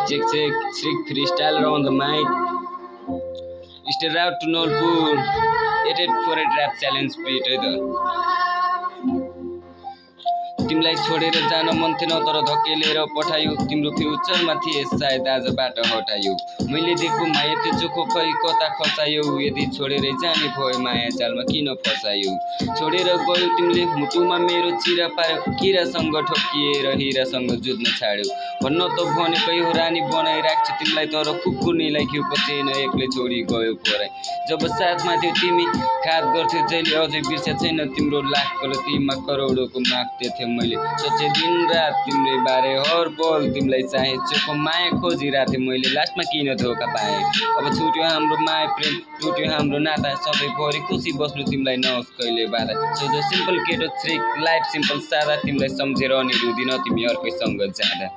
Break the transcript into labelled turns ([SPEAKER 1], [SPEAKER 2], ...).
[SPEAKER 1] check check. Strict freestyler on the mic. Straight out to Nolpur. 88 for a rap challenge beat है त तिमलाई छोडेर जान मन थिएन तर धकेलेर पठायो तिम्रो फ्युचरमा थिए सायद आजबाट हटायो मैले दिएको माया त्यो चोखो खै कता खसायो यदि छोडेरै जाने भयो माया जालमा किन फसायो छोडेर गयो तिमीले मुटुमा मेरो चिरा पार्यो किरासँग ठोकिएर हिरासँग जुझ्न छाड्यो भन्न त भनेकै हो रानी बनाइ राख्छ तिमीलाई तर कुकुर्नीलाई घिउ पचेन एक्लै छोडी गयो पराई जब साथमा थियो तिमी खात गर्थ्यो जहिले अझै बिर्से छैन तिम्रो लाख गल्तीमा करोडौंको माग्थे मैले सोचे दिन रात तिम्रै बारे हर पल तिमीलाई चाहे चोखो माया खोजिरहेथे मैले लास्टमा किन धोका पाएँ अब छुट्यो हाम्रो माया प्रेम टुट्यो हाम्रो नाता सधैँभरि खुसी बस्नु तिमीलाई नहोस् कहिले बाधा सोझो सिम्पल केटो थ्रिक लाइफ सिम्पल सादा तिमीलाई सम्झेर अनि रुदिन तिमी अर्कैसँग जाँदा